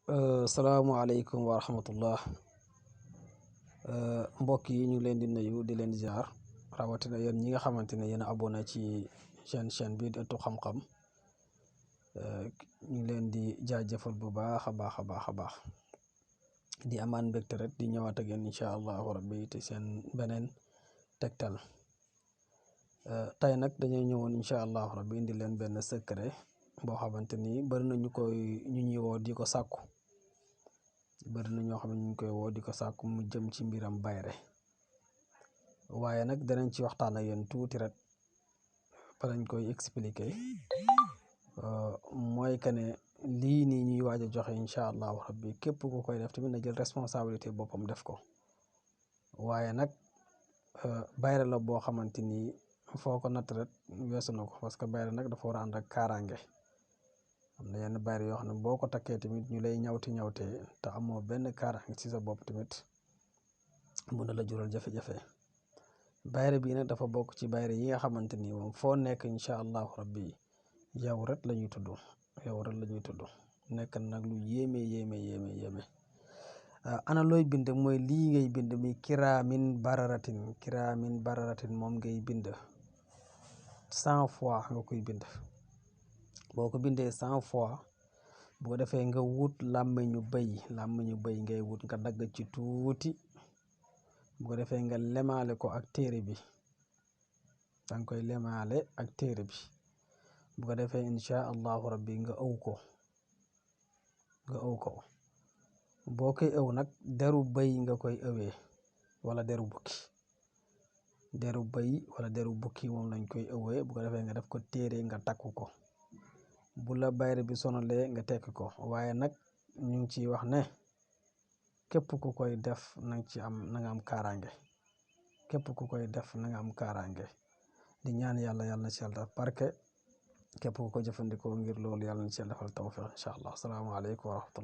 Salaamaaleykum wa rahmatullah. Mbokk yi ñu leen di nuyu di leen ziar rawatina yéen ñi nga xamante ne yéen a abonné ci chaîne bi di Ëttu Xam-Xam. ñu leen di jaajëfal bu baax a baax a baax a baax di amaan mbégte rek di ñëwaat ak yéen incha allahu rabbi te seen beneen tegtal. Tey nag dañuy ñëwoon incha allahu rabbi indi leen benn secret boo xamante ni bëri na ñu ñuy woo di ko sàkku. bëri na ñoo xam ne ñu ngi koy woo di ko sàkku mu jëm ci mbiram bayre, waaye nag danañ ci waxtaan ak yéen tuuti rek ba lañ koy expliquer. mooy que ne lii nii ñuy waaj a joxe incha allahu rabbi képp ku koy def tamit na jël responsabilité boppam def ko. waaye nag bayre la boo xamante ni foo ko natt rek weesu na ko, parce que bayre nag dafa war a ànd ak kaaraange. am na yenn bayre yoo xam ne boo ko takkee tamit ñu lay ñawtee te amoo benn kaaraange ci sa bopp tamit mun na la jural jafe-jafe. bayre bii nag dafa bokk ci bayre yi nga xamante ni moom foo nekk incha allahu rabbi yow rek la ñuy tudd, yow rek la ñuy tudd. nekk nag lu yéeme. ana looy bind mooy lii ngay bind mi kiraamin bararatin moom ngay bind 100 fois nga koy bind. boo ko bindee 100 fois bu ko defee nga wut làmmiñu bëy ngay wut nga dagg ci tuuti. bu ko defee nga lemaale ko ak téere bi, danga koy lemaale ak téere bi. bu ko defee incha allahu rabbi nga ëw ko boo koy ëw nag deru bëy nga koy ëwee wala deru bukki moom lañ koy ëwee. bu ko defee nga def ko téere nga takku ko. bu la bayre bi sonalee nga tekk ko, waaye nag ñu ngi ciy wax ne képp ku koy def na nga am kaaraange. képp ku koy def na nga am kaaraange. di ñaan yàlla na ci yàlla def barke. képp ku ko jëfandikoo ngir loolu yàlla na ci yàlla defal tawfiq incha allah. asalaamaaleykum wa rahmatullah.